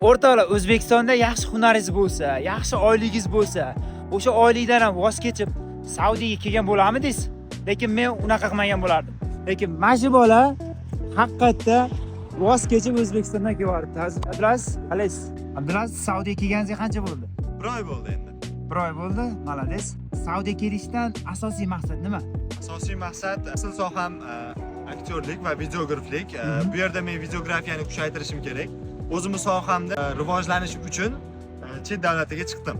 O'rtoqlar, O'zbekistonda yaxshi hunaringiz bo'lsa, yaxshi oyligingiz bo'lsa, o'sha oylikdan ham voz kechib Saudiyaga kelgan bo'larmidingiz? Lekin men unaqa qilmagan bo'lardim. Lekin mana shu bola haqiqatda voz kechib O'zbekistondan kelyapti. Abdulaziz, qalaysiz? Abdulaziz, Saudiyaga kelganingizga qancha bo'ldi? Bir oy bo'ldi endi. Bir oy bo'ldi. Молодец. Saudiyaga kelishdan asosiy maqsad nima? Asosiy maqsad, asl soham aktyorlik va videograflik. Bu yerda men videografiyani kuchaytirishim kerak. O'zimni sohamda rivojlanish uchun chet davlatiga chiqdim.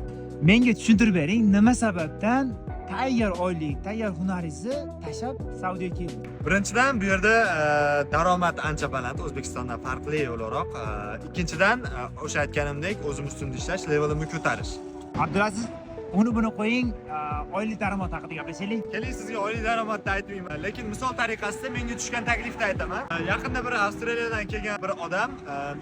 Menga tushuntirib bering, nima sababdan tayyor oylik, tayyor hunaringizni tashlab Saudiyaga keldingiz? Birinchidan, bu yerda daromad ancha baland, O'zbekistondan farqli o'laroq. Ikkinchidan, o'sha aytganimdek, o'zim ustimda ishlash, levelimni ko'tarish. Abdulaziz, uni buni qo'ying, oylik daromad haqida gaplashaylik. Keling, sizga oylik daromadni aytmayman, lekin misol tariqasida menga tushgan taklifni aytaman. Yaqinda bir Avstraliyadan kelgan bir odam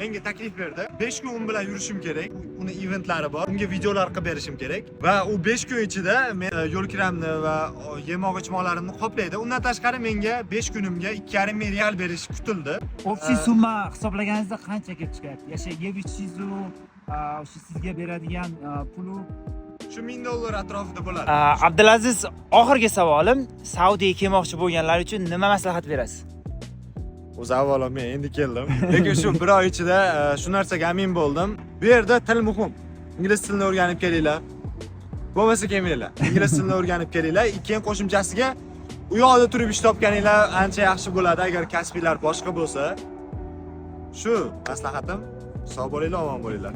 menga taklif berdi. 5 kun u bilan yurishim kerak. Uni eventlari bor. Unga videolar qilib berishim kerak va u 5 kun ichida men yo'l kiramni va yemoq ichmoqlarimni qoplaydi. Undan tashqari, menga 5 kunimga 2,5 ming real berish kutildi. Общий summa hisoblaganingizda qancha kelib chiqyapti? Yasha, yeb ichishingizu, o'sha sizga beradigan pulu. Shu 1000 dollar atrofida bo'ladi. Abdulaziz, oxirgi savolim, Saudiyaga kelmoqchi bo'lganlar uchun nima maslahat berasiz? O'zi avvalo men endi keldim. Lekin shu bir oy ichida shu narsaga amin bo'ldim. Bu yerda til muhim. Ingliz tilini o'rganib kelinglar. Bo'lmasa kelmanglar. Ingliz tilini o'rganib kelinglar. Keyin qo'shimchasiga u yoqda turib ish topganinglar ancha yaxshi bo'ladi agar kasbinglar boshqa bo'lsa. Shu maslahatim. Sog' bo'linglar, omon bo'linglar.